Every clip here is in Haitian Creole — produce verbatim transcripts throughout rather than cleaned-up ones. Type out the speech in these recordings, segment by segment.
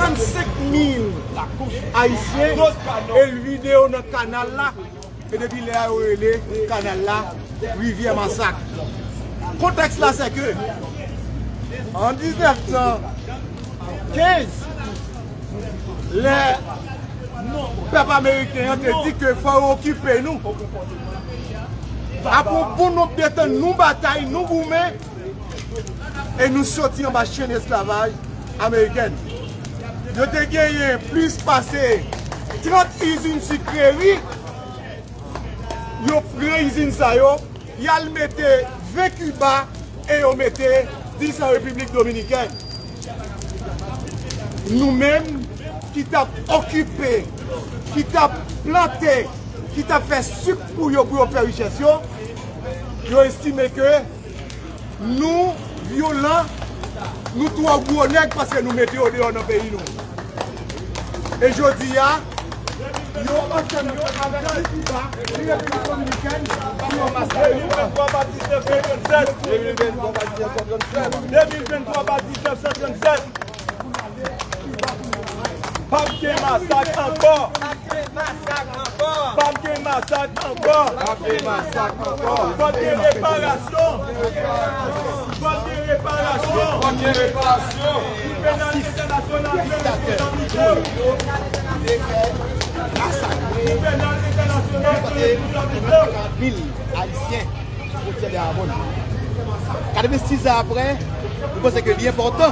Trannsenk mil Ayisyen e l vide yo nan kanal la. E depi lè a, yo rele kanal la Rivyè Masak. Kontèks la, se ke an diznèf san kenz, lè pèp ameriken an te di ke fò yo okipe nou, apre yon bon nonb de tan, nou batay, nou goumen, e nou soti anba chenn esklavaj amerikèn. Yo te genyen plis pase trant izin sikreri. Yo pran izin sa yo, y al mete ven Kiba e yo mete dis an Repiblik Dominikèn. Nou menm ki t ap okipe, ki t ap plante, ki t ap fè sik pou yo, pou yo fè richès yo, yo estime ke nou vyolan, nou twò gwo nèg paske nou mete yo deyò nan peyi nou. E jodi a, yo antann yo avèk Kiba, Repiblik Dominikèn, pou yo maske yo. De mil venntwa pa diznèf san trannsèt. De mil venntwa pa diznèf san trannsèt. De mil venntwa pa diznèf san trannsèt. P ap gen masak ankò. P ap gen masak ankò. P ap gen masak ankò. P ap gen masak ankò. Fòk gen reparasyon. Fòk gen reparasyon. Fòk gen reparasyon. Tribinal entènasyonal pran responsabilite l. Tribinal entènasyonal pran responsabilite l. Mil Ayisyen. Fwontyè Dayabòn. Katrevensis an apre, nou panse ke li enpòtan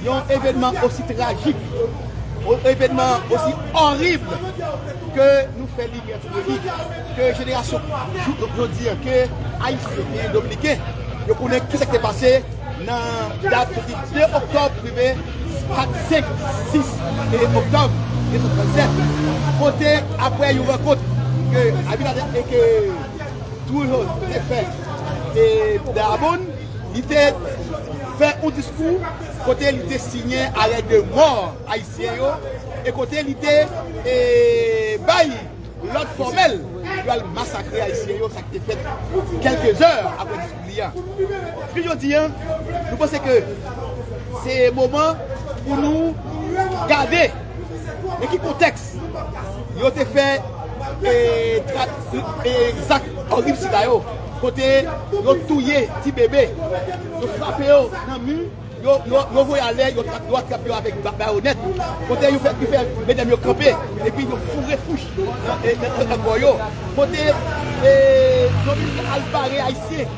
yon evènman osi trajik, yon evènman osi orib ke nou fè limyè sou li, ke jenerasyon jou-, jodi a, ke Ayisyen e Dominiken, yo konnen kisa ki te pase nan dat soti de oktòb rive kat, senk, sis e oktòb mil nèf san trannsèt, kote apre yon rankont ke Abinader e ke Trujillo te fè, e Dayabonn, li te fè yon diskou kote li te siyen arè de mò ayisyen yo, e kote li te, e, bay lòd fòmèl pou al masakre ayisyen yo, sa ki te fèt kèlke zè apre diskou li a. Pi jodi a, nou panse ke se moman pou nou gade nan ki kontèks yo te fè, e, tra-, e, zak orib sila yo, kote yo touye ti bebe, yo frape yo nan mi, yo, yo, yo voye alè, yo trap-, yo atrap yo avèk ba-, bayonèt, kote yo fè, yo fè medam yo kanpe, epi yo foure fouch nan, e, nan, nan, nan kò yo, kote, e, Dominiken al bare ayisyen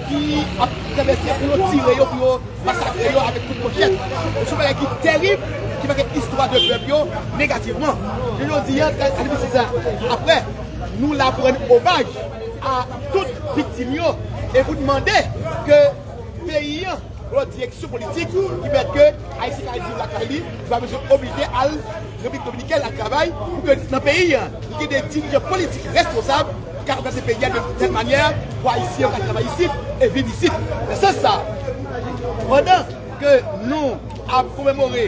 ki ap travèse pou yo tire yo, pou yo masakre yo avèk kout manchèt. Se yon bagay ki terib, ki make istwa de pèp yo negativman. Jounen jodi a, trannsenk ane apre, nou la pou rann omaj a tout viktim yo e pou n mande ke peyi an pran direksyon politik ki pèmèt ke Ayisyen ka viv lakay li, li pa bezwen oblije al Repiblik Dominikèn al travay, pou ke nan peyi an, li gen de dirijan politik responsab ki ka ranplase peyi a de tèl manyè pou Ayisyen yo ka travay isit e viv isit. Nan sans sa, pandan ke nou ap komemore,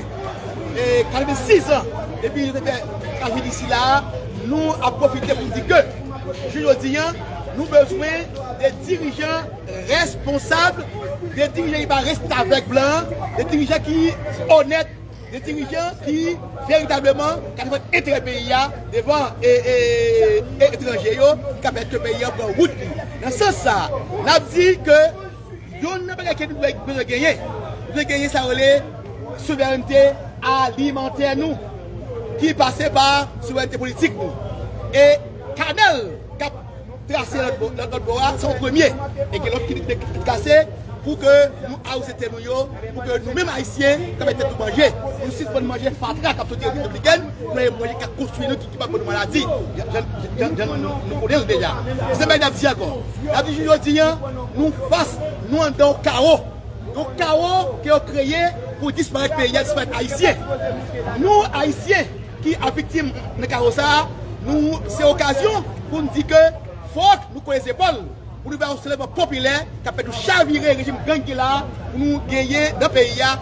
e, katrevensis an depi yo te fè trajedi sila a, nou ap pwofite pou n di ke, jounen jodi a, nou bezwen de dirijan responsab, de dirijan ki pa restavèk blan, de dirijan ki onèt, de dirijan ki veritableman ka defann enterè peyi a devan, e, e, e, etranje yo, ki ka pèmèt ke peyi a pran wout li. Nan sans sa, n ap di ke youn nan bagay ke nou dwe, dwe genyen, nou dwe genyen sa yo rele souverènte alimantè nou, ki pase pa souverènte politik nou. E kanal k ap trase lòt bò, lòt, lòt bò a, se yon premye. E gen lòt ki, ki, ki trase pou ke nou awoze tè nou yo, pou ke nou menm Ayisyen, ka bay tèt nou manje, pou nou sispann manje fatra k ap soti Repiblik Dominikèn, nou manje manje k ap konstwi nou, ki, ki pa ban nou maladi. Jan, jan, jan, jan nou, nou konnen l deja. Se sa bagay n ap di ankò. N ap di jounen jodi a, nou fas, nou anndan yon kawo. Yon kawo ke yo kreye pou disparèt peyi a, disparèt Ayisyen. Nou, Ayisyen, ki ap viktim nan kawo sa a, nou, se okazyon pou n di ke fòk nou kole zepòl, pou nou fè yon soulèvman popilè k ap pèmèt nou chavire rejim gang ki la a, pou nou genyen nan peyi a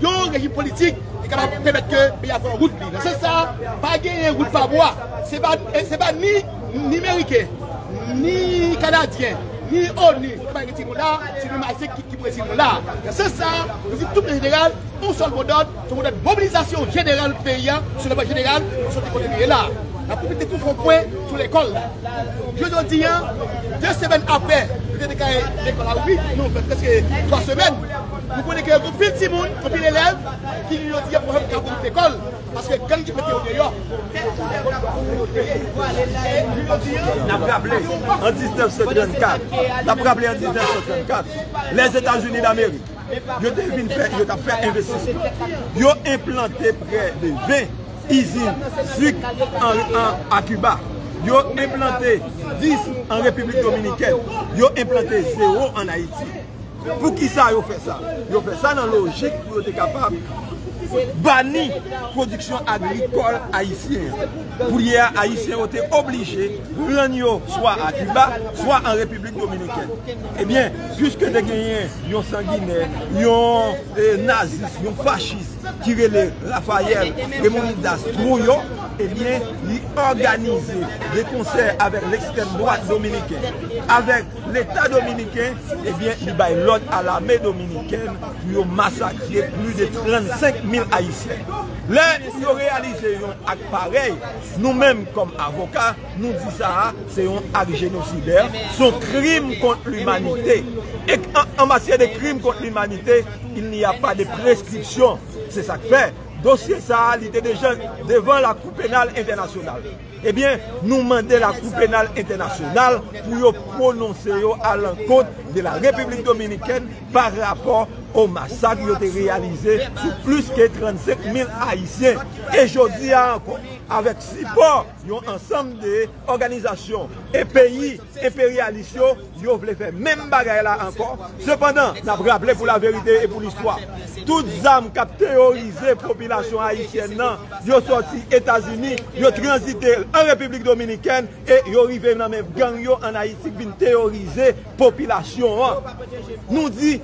yon rejim politik ki kapab pèmèt ke peyi a pran wout li. Nan sans sa, pa genyen wout pa bwa. Se pa, se pa ni, ni Meriken, ni Kanadyen, Ni ONU ki pa rete nou la, se nou menm Ayisyen ki, ki pou rete nou la. Nan sans sa, nou di tout jeneral, yon sèl modòd, se modòd mobilizasyon jeneral peyi a, sou level jeneral, pou soti kote nou ye la. N ap pwofite tou fè yon pwen sou lekòl la. Jodi a, de semèn apre, nou te deklare lekòl la ouvri, nou fè prèske twa semèn. Nou konnen ke gen anpil timoun, anpil elèv, ki jodi a poko menm ka vin lekòl. Paske gang ki mete yo deyò. N ap raple, an diznèf san trannkat, n ap raple an diznèf san trannkat, Lèzetazini Damerik, yo te vin fè, yo t ap fè envestisman. Yo enplante prè de ven izin sik an, an, a Kiba. Yo enplante dis an Repiblik Dominikèn. Yo enplante zewo ann Ayiti. Poukisa yo fè sa? Yo fè sa nan lojik pou yo te kapab bani pwodiksyon agrikòl ayisyen an. Kounye a, Ayisyen yo te oblije rann yo swa a Kiba, swa an Repiblik Dominikèn. Ebyen, piske te genyen yon sanginè, yon, eh, nazis, yon fachis, ki rele Rafael Remonidas Trujillo, ebyen, li òganize de konsè avèk lekstrèm dwat dominiken, avèk Leta dominiken, ebyen, li bay lòd a lame dominikèn pou yo masakre plis de trannsenk mil Ayisyen. Lè yo reyalize yon ak parèy, nou menm kòm avoka, nou di sa a, se yon ak jenosidè, se yon krim kont limanite. E an, an matyè de krim kont limanite, il n'y a pas de prescription. Se sa k fè, dosye sa a, li te deja devan Lakou Penal Entènasyonal. Ebyen, nou mande Lakou Penal Entènasyonal pou yo pwononse yo alankont de la Repiblik Dominikèn pa rapò o masak yo te reyalize sou plis ke trannsenk mil Ayisyen. E jodi a ankò, avèk sipò yon ansanm de òganizasyon e peyi enperyalis yo, yo vle fè menm bagay la ankò. Sepandan, n ap raple pou laverite e pou listwa, tout zam k ap teyorize popilasyon ayisyèn nan, yo sòti Etazini, yo tranzite an Repiblik Dominikèn e yo rive nan men gang yo ann Ayiti k vin teyorize popilasyon an. Nou di,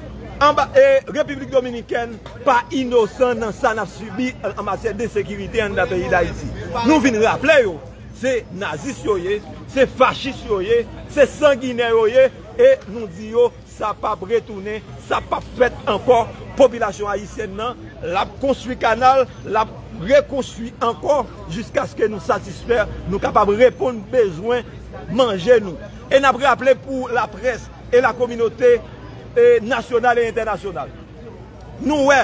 anba, e, Repiblik Dominikèn pa inosan nan sa n ap sibi an, an matyè de sekirite anndan peyi Dayiti. Nou vin raple yo, se nazis yo ye, se fachis yo ye, se sanginè yo ye, e nou di yo, sa p ap retounen, sa p ap fèt ankò. Popilasyon ayisyèn nan, l ap konstwi kanal, l ap rekonstwi ankò jiskaske nou satisfè, nou kapab reponn bezwen manje nou. E n ap raple pou laprès e lakominote, e, nasyonal e entènasyonal. Nou wè,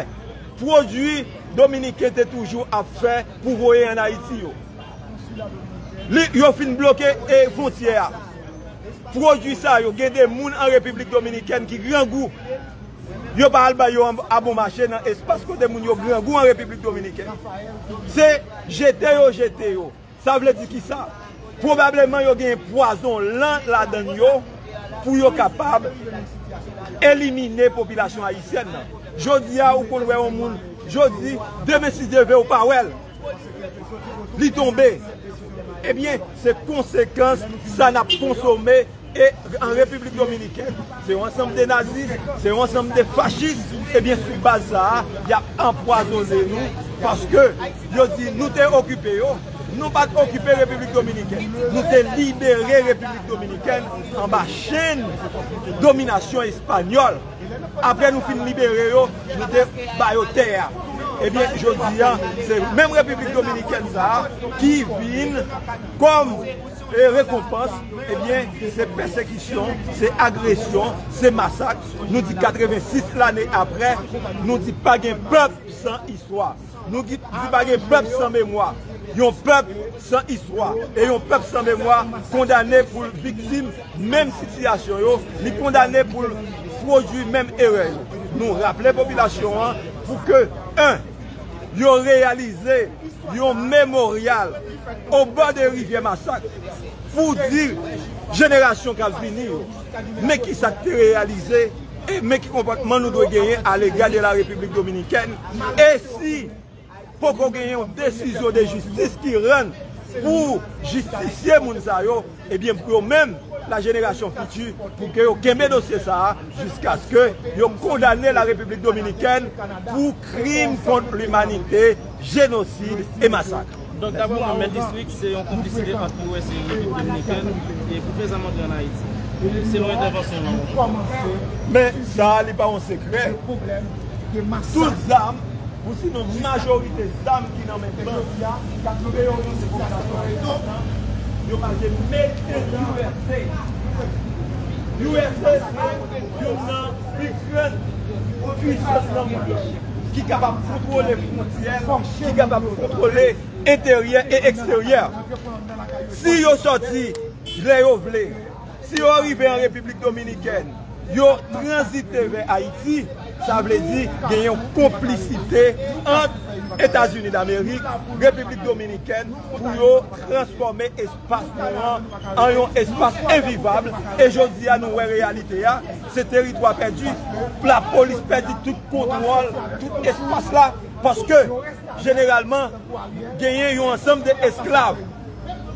pwodui dominiken te toujou ap fè pou voye ann Ayiti yo. Li, yo fin bloke, e, fwontyè a. Pwodui sa yo, gen de moun an Repiblik Dominikèn ki grangou. Yo pa al bay yo an, a bon mache nan espas kote moun yo grangou an Repiblik Dominikèn. Se jete yo jete yo. Sa vle di kisa? Pwobableman yo gen pwazon lan ladan yo pou yo kapab elimine popilasyon ayisyèn nan. Jodi a, ou konn wè yon moun jodi, demen si Dye vle ou pa wè l. Li tonbe. Ebyen, se konsekans sa n ap konsome e an Repiblik Dominikèn, se yon ansanm de nazis, se yon ansanm de fachis, ebyen, sou baz sa a, y ap anpwazonnen nou, paske yo di nou te okipe yo, nou pa t okipe Repiblik Dominikèn, nou te libere Repiblik Dominikèn anba chenn dominasyon espanyòl. Apre nou fin libere yo, nou te ba yo tè a. Ebyen, jodi a, se menm Repiblik Dominikèn sa a ki vin kòm, e, rekonpans, ebyen, se pèsekisyon, se agresyon, se masak. Nou di katrevensis lane apre, nou di pa gen pèp san istwa. Nou di, di pa gen pèp san memwa. Yon pèp san istwa e yon pèp san memwa kondane pou l viktim menm sitiyasyon yo, li kondane pou l pwodui menm erè yo. Nou raple popilasyon an pou ke, en, yo reyalize yon memoryal obò de rivyè Masak pou di jenerasyon k ap vini yo, men kisa k te reyalize e men ki konpòtman nou dwe genyen alega de la Repiblik Dominikèn. E si poko genyen yon desizyon de jistis ki rann pou jistifye moun sa yo, ebyen, pou yo menm, la jenerasyon fiti, pou ke yo kenbe dosye sa a jiskaske yo kondane la Repiblik Dominikèn pou krim kont limanite, jenosid e masak. Donk, daprè ou menm, Mèt Distrik, se yon konplisite ant U S e Repiblik Dominikèn e pou fè zam antre ann Ayiti? Selon entèvansyon nou. Men sa a, li pa yon sekrè. Tout zam, pou sinon majorite zam ki nan men bandi a, k ap teyorize popilasyon ayisyen an, yo pa te mete U S A. U S A se youn nan pli grann pwisans nan mond lan, ki kapab kontwole fwontyè, ki kapab kontwole enteryè e eksteryè. Si yo sòti lè yo vle, si yo rive an Repiblik Dominikèn, yo tranzite vè Ayiti, sa vle di gen yon konplisite ant Etazini Damerik, Repiblik Dominikèn, pou yo transfòme espas nou an an yon espas envivab. E jodi a, nou wè reyalite a, se teritwa pèdi, lapolis pèdi tout kontwòl tout espas la, paske jeneralman, genyen yon ansanm de esklav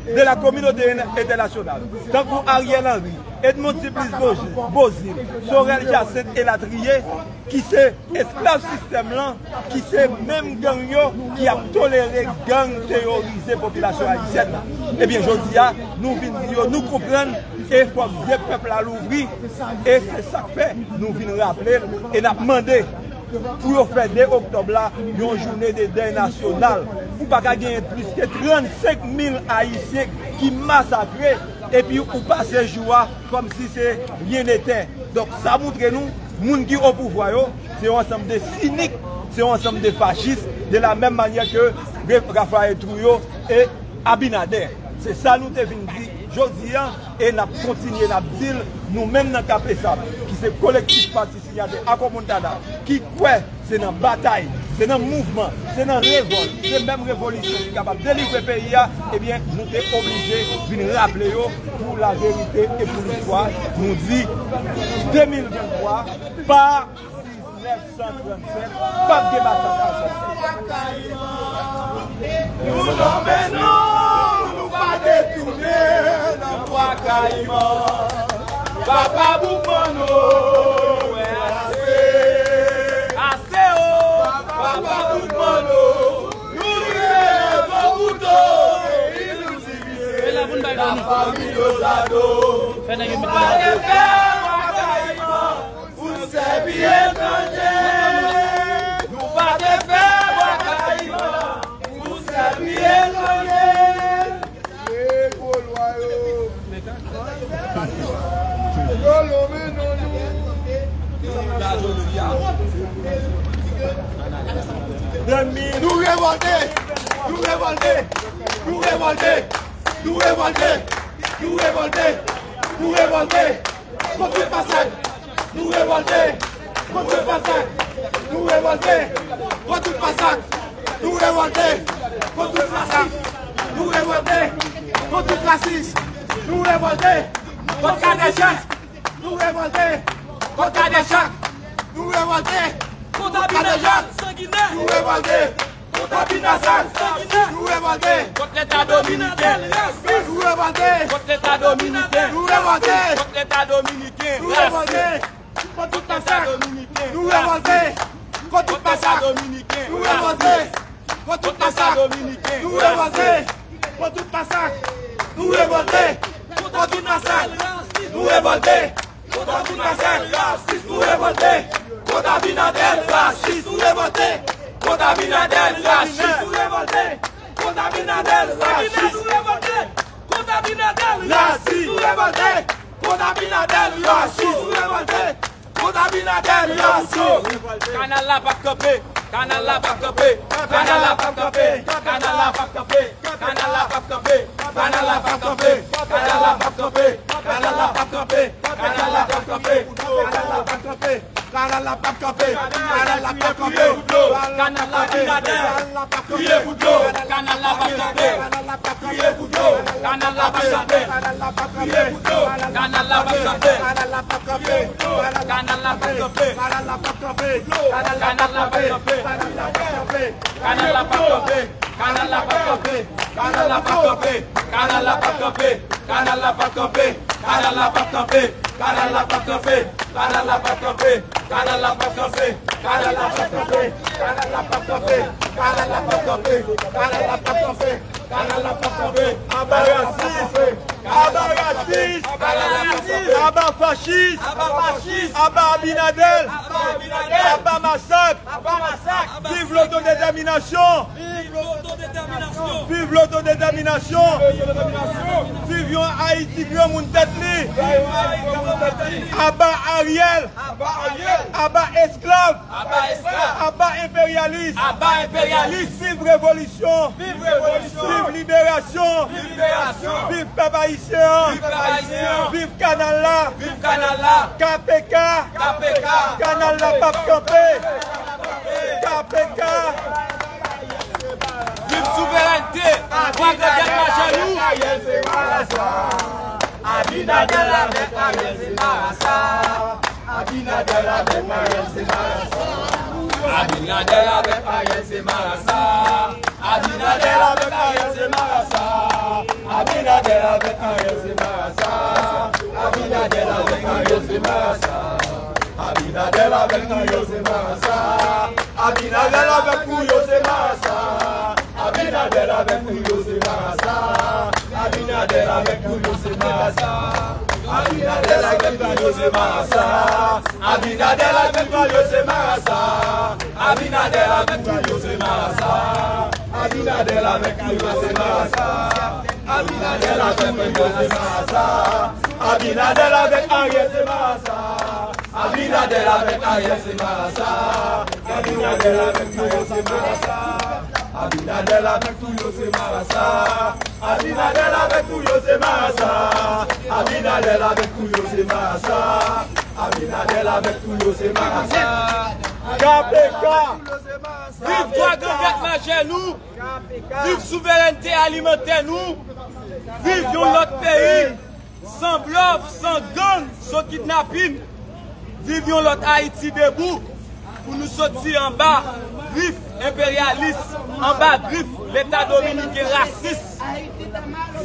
de la kominote entènasyonal, tankou Ariel Henry, Edmonde Supplice Beaugé, Beauzile, Sorel Jacinthe elatriye, ki se esklav sistèm lan, ki se menm gang yo ki ap tolere gang teyorize popilasyon ayisyèn nan. Ebyen, jodi a, nou vin di yo, nou konprann, e fòk zye pèp la louvri, e se sa k fè nou vin raple l, e n ap mande pou yo fè de oktòb la yon jounen de dèy nasyonal. Ou pa ka genyen plis ke trannsenk mil Ayisyen ki masakre, epi ou pase jou a kòmsi se ryen neten. Donk, sa montre nou, moun ki o pouvwa yo, se yon ansanm de sinik, se yon ansanm de fachis, de la menm manyè ke Re-, Raphaël Trouillot e Abinader. Se sa nou te vin di jodi a, e n ap kontinye, n ap di l, nou menm nan K P S A P, ki se kolektif pati sinyatè Akò Montana, ki kwè se nan batay, se nan mouvman, se nan revòlt, se menm revolisyon ki kapab delivre peyi a, ebyen, nou te oblije vin raple yo pou laverite e pou listwa. Nou di, de mil venntwa, pa diznèf san trannsèt, p ap gen masak Ajan. Nou nonmen nou, nou pa detounen nan Bwa Kayiman. Papa Boukman, nou wè ase. Ase o. Papa Boukman, nou, nou rive nan kouto, peyi nou divize. Lafanmi Lozado. Nou pa te fè Bwa Kayiman. Pou n sèvi etranje. Nou pa te fè Bwa Kayiman pou n sèvi etranje. Ye gwo lwa yo. Yo lonmen non nou. Nou revòlte. Nou revòlte. Nou revòlte. Nou revòlte. Nou revòlte. Nou revòlte. Kont tout masak. Nou revòlte kont tout masak. Nou revòlte kont tout masak. Nou revòlte kont tout masak. Nou revòlte kont tout rasis. Nou revòlte kont kadejak. Nou revòlte kont kadejak. Nou revòlte kont kadejak. Nou revòlte kont Abinader, rasis, nou revòlte. Kont Leta dominiken, rasis, nou revòlte. Kont Leta dominiken, nou revòlte. Kont Leta dominiken, nou revòlte. Kont tout masak, nou revòlte. Kont tout masak, nou revòlte. Kont tout masak, nou revòlte. Kont tout masak, nou revòlte. Kont tout masak, nou revòlte. Kont Abinader, rasis, nou revòlte. Kont Abinader, rasis, nou revòlte. Kont Abinader, rasis, nou revòlte. Kont Abinader, rasis, nou revòlte. Kont Abinader, rasis, nou revòlte. Kont Abinader, rasis, nou revòlte. Kont Abinader, rasis. Kanal la p ap kanpe. Kanal la p ap kanpe. Kanal la p ap kanpe. Kanal la p ap kanpe. Kanal la p ap kanpe. Kanal la p ap kanpe. Kanal la p ap kanpe. Kanal la p ap kanpe. Kanal la p ap kanpe. Kanal la p ap kanpe. Kanal la p ap kanpe. Kanal la Abinader. Kriye pou dlo. Kanal la p ap kanpe. Kriye pou dlo. Kanal la p ap kanpe. Kriye pou dlo. Kanal la p ap kanpe. Kanal la p ap kanpe. Kanal la p ap kanpe. Kanal la p ap kanpe. Kanal la p ap kanpe. Kanal la p ap kanpe. Kanal la p ap kanpe. Kanal la p ap kanpe. Kanal la p ap kanpe. Kanal la p ap kanpe. Kanal la p ap kanpe. Kanal la p ap kanpe. Kanal la p ap kanpe. Kanal la p ap kanpe. Kanal la p ap kanpe. Kanal la p ap kanpe. Kanal la p ap kanpe. Kanal la p ap kanpe. Aba rasis. Aba rasis. Kanal la p ap kanpe. Aba fachis! Aba fachis! Aba Abinader! Aba Abinader! Aba masak! Aba masak! Viv lotodetèminasyon! Viv lotodetèminasyon! Viv lotodetèminasyon! Viv yon Ayiti granmoun tèt li! Viv yon Ayiti granmoun tèt li! Aba Ariel! Aba Ariel! Aba esklav! Aba esklav! Aba enperyalis! Aba enperyalis! Viv revolisyon! Viv revolisyon! Viv liberasyon! Viv liberasyon! Viv pèp ayisyen an! Viv pèp ayisyen an! Viv kanal la! Viv kanal la! K P K! K P K! Kanal la p ap kanpe! K P K! Viv souverènte! Vwa grangèt majè nou! Abinader avèk Ariel se marasa. Abinader avèk Ariel se marasa. Abinader avèk Ariel se marasa. Abinader avèk Ariel se marasa. Abinader avèk Ariel se marasa. Abinader avèk Ariel se marasa. Abinader avèk Ariel se marasa. Abinader avèk Ariel se marasa. Abinader avèk Trujillo se marasa. Abinader avèk Trujillo se marasa. Abinader avèk Trujillo se marasa. Abinader avèk Trujillo se marasa. Abinader avèk Trujillo se marasa. Abinader avèk Trujillo se marasa. Abinader avèk Trujillo se marasa. Abinader avèk Ariel se marasa. Abinader avèk Ariel se marasa. Abinader avèk Trujillo se marasa. Abinader avèk Trujillo se marasa. Abinader avèk Trujillo se marasa. Abinader avèk Trujillo se marasa. Abinader avèk Trujillo se marasa. K P K! Viv dwa grangèt majè nou! Viv souverènte alimantè nou! Viv yon lòt peyi! San blòf, san gang, san kidnapin. Viv yon lòt Ayiti debou pou nou soti anba grif enperyalis, anba grif Leta dominiken rasis.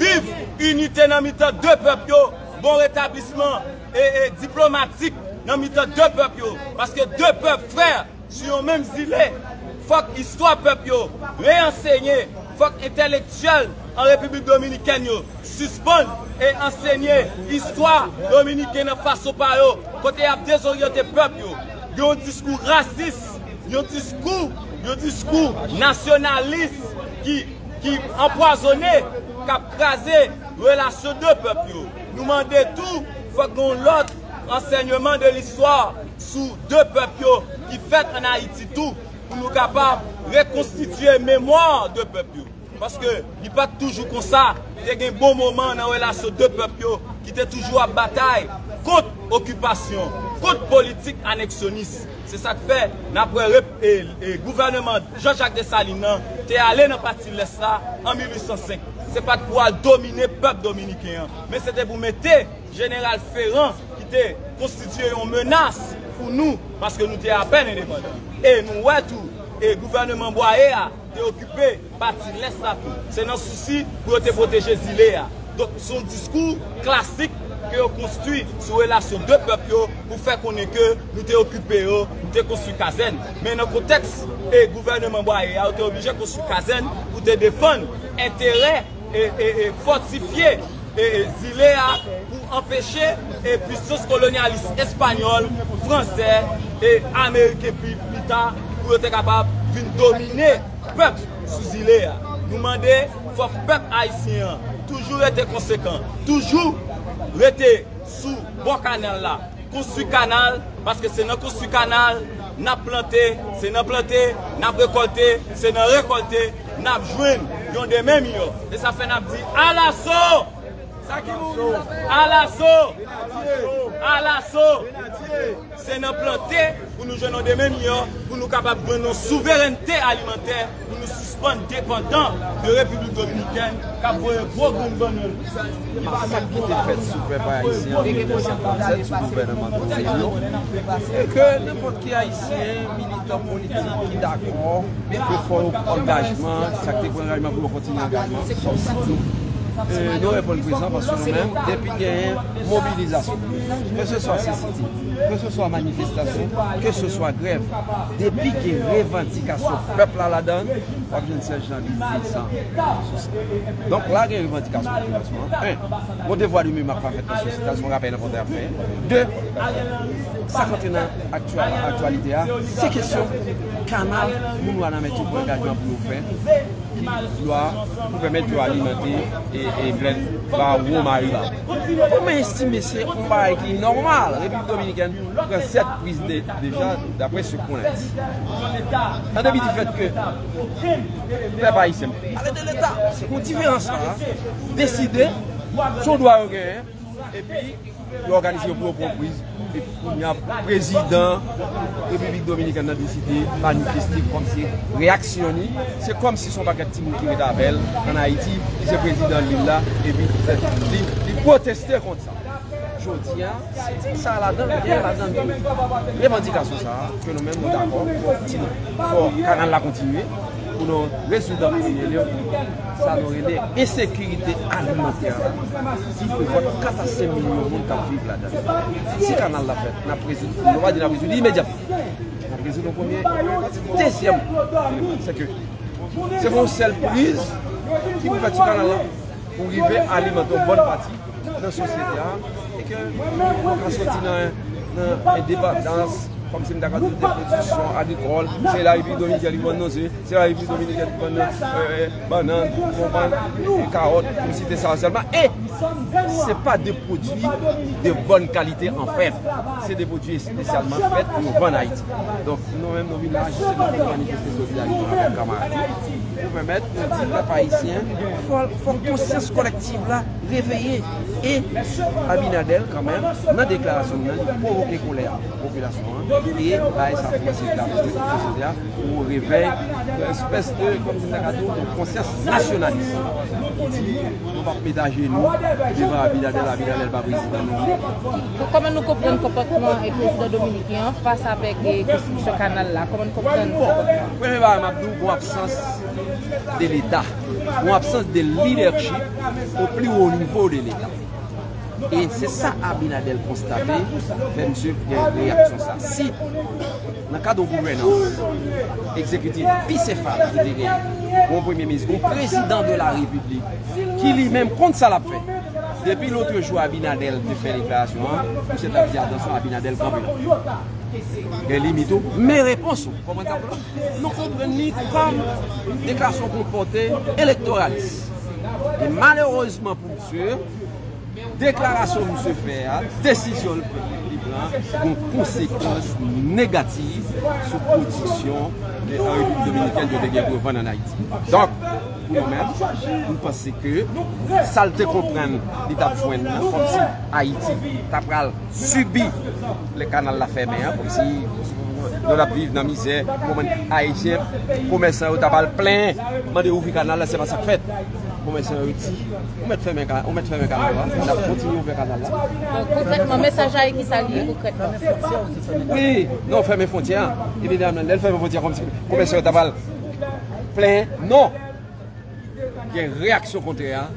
Viv inite nan mitan de pèp yo, bon retablisman e, e diplomatik nan mitan de pèp yo. Paske de pèp frè sou yon menm zile. Fòk istwa pèp yo reansenye. Fòk entèlektyèl an Repiblik Dominikèn yo sispann e ansenye istwa dominiken nan fason pa yo, kote y ap dezoryante pèp yo. Gen yon diskou rasis, yon diskou, yon diskou nasyonalis ki, ki anpwazone, k ap kraze relasyon de pèp yo. Nou mande tou, fòk gen yon lòt ansèyman de listwa sou de pèp yo ki fèt ann Ayiti tou, pou nou kapab rekonstitye memwa de pèp yo. Paske li pa t toujou konsa, te gen bon moman nan relasyon de pèp yo ki te toujou ap batay kont okipasyon, kont politik aneksyonis. Se sa k fè n ap wè rep-, e, e, gouvèneman Jean-Jacques Dessalines nan te ale nan pati lès la an mil uit san senk. Se pa t pou al domine pèp dominiken an, men se te pou mete Jeneral Ferrand ki te konstitye yon menas pou nou, paske nou te apèn endepandan. E nou wè tou, e gouvèneman Bwaye a te okipe pati lès la tou. Se nan sousi pou yo te pwoteje zile a. Donk, se yon diskou klasik ke yo konstwi sou relasyon de pèp yo pou fè konnen ke nou te okipe yo, nou te konstwi kazèn. Men nan kontèks e gouvèneman Bwaye a, yo te oblije konstwi kazèn pou te defann enterè e, e, e fòtifye e, e zile a pou anpeche e pwisans kolonyalis espanyòl, fransè e ameriken pi, pi ta pou yo te kapab vin domine pèp sou zile a. Nou mande fòk pèp ayisyen an toujou rete konsekan, toujou rete sou bò kanal la. Konstwi kanal, paske se nan konstwi kanal n ap plante, se nan plante n ap rekòlte, se nan rekòlte n ap jwenn yon demen miyò. E sa fè n ap di, alaso! Alaso! Alaso! Se nan plante pou nou jwenn yon demen miyò, pou nou kapab jwenn yon souverènte alimantè, pou nou sispann depandan de Repiblik Dominikèn k ap voye gwo grenn bannann. Masak ki te fèt sou pèp ayisyen an mil nèf san trannsèt sou gouvèneman Trujillo, e ke nenpòt ki ayisyen, militan politik ki dakò ke fò yo pran angajman, sa k te pran angajman pou yo kontinye angajman, sòsi tou. E, nou reponn prezan paske nou menm, depi genyen mobilizasyon, ke se swa se sitin, ke se swa manifestasyon, ke se swa grèv, depi gen revandikasyon pèp la ladan l, w ap jwenn Serge Navy di sa sou sa. Donk, la gen revandikasyon popilasyon an. En, gon devwa de memwa k pa fèt nan sosyete a, se yon rapèl enpòtan y ap fè. De, sa k antre nan aktyal-, aktyalite a, se kesyon kanal moun Wanament yo pran angajman pou yo fè, ki dwa pou pèmèt yo alimante e, e plèn Bawo Mariba. Pou mwen estime se yon bagay ki nòmal. Repiblik Dominikèn pran sèt priz de, deja, daprè se konnen. An depi di fèt ke pèp ayisyen, ale de Leta, se pou diferans la, deside, se yon dwa yo genyen, epi yo òganize yo pou yo pran priz. Epi kounye a, prezidan Repiblik Dominikèn nan deside manifeste kòmsi reyaksyon li, se kòmsi se yon pakèt timoun ki ret avè l ann Ayiti, ki se prezidan lil la, epi li, li pwoteste kont sa. Jodi a, sitin sa a ladan l, gen ladan l tou. Revandikasyon sa a, ke nou menm nou dakò, fò ti, fò kanal la kontinye, pou nou rezoud an premye lye sa nou rele ensekirite alimantè la, ki pou fòt kat a senk milyon moun k ap viv ladan l. Si kanal la fèt, n ap rezoud, nou pa di n ap rezoud li imedyatman. N ap rezoud yon premye, dezyèm, se ke se pou yon sèl priz ki pou fèt sou kanal la pou rive alimante yon bòn pati nan sosyete a, e ke nou ka soti nan, nan endepandans, kòmsi m ta ka di w, de pwodiksyon agrikòl, se la Repiblik Dominikèn ki vann nou ze, se la Repiblik Dominikèn ki vann nou, euh, bannann, konprann, kawòt, pou m site sa yo sèlman. E se pa de pwodui de bòn kalite anfèt. Se de pwodui espesyalman fèt pou yo vann Ayiti. Donk, nou menm, nou vin la jis pou manifeste solidarite avèk kanmarad yo, pou pèmèt nou di pèp ayisyen, fò, fò konsyans kolektiv la reveye. E Abinader, kanmenm, nan deklarasyon l nan, li pwovoke kolè popilasyon an, e bay sa pou sosyete a, pou sosyete a, pou revèy, yon espès de, kòm si m ta ka di w, yon konsyans nasyonalis. Ki di, nou p ap met ajenou devan Abinader, Abinader pa prezidan nou. Kòman nou konprann konpòtman, eh, prezidan dominiken an fas avèk, eh, konstriksyon kanal la? Kòman nou konprann? Bon, premye bagay m ap di w, gon absans de Leta, gon absans de lidèchip o pli wo nivo de Leta. E se sa Abinader konstate, fè misye gen reyaksyon sa. Si nan kad yon gouvènans egzekitif bisefal ki te genyen, yon premye minis, yon prezidan de la repiblik, ki li menm konn sa l ap fè. Depi lotrejou Abinader te fè deklarasyon an, misye t ap di, "Atansyon, Abinader kanpe la." Gen limit ou, men repons ou. Konprann sa m di w la? Nou konprann li kòm deklarasyon pou pòte elektoralis. E malerezman pou misye, deklarasyon misye fè a, desizyon li pran, gon konsekans negatif sou pozisyon, eh, Repiblik Dominikèn yo te gen pou yo vann ann Ayiti. Donk, pou nou menm, nou panse ke sa l te konprann li t ap jwenn nan, kòmsi Ayiti ta pral sibi lè kanal la fèmen an, kòmsi nou t ap viv nan mizè, kòman Ayisyen, komèsan yo ta pral plenyen, mande ouvri kanal la, se pa sa k fèt. Komèsan yo di, ou mèt fèmen ka-, ou mèt fèmen kanal la, n ap kontinye ouvè kanal la. Donk, konkrètman, mesaj la, e ki sa l ye konkrètman? Wi, non, fèmen fwontyè a. Evidaman, lè l fèmen fwontyè a, kòmsi komèsan yo ta pral plenyen. Non! Gen reyaksyon kontrè a,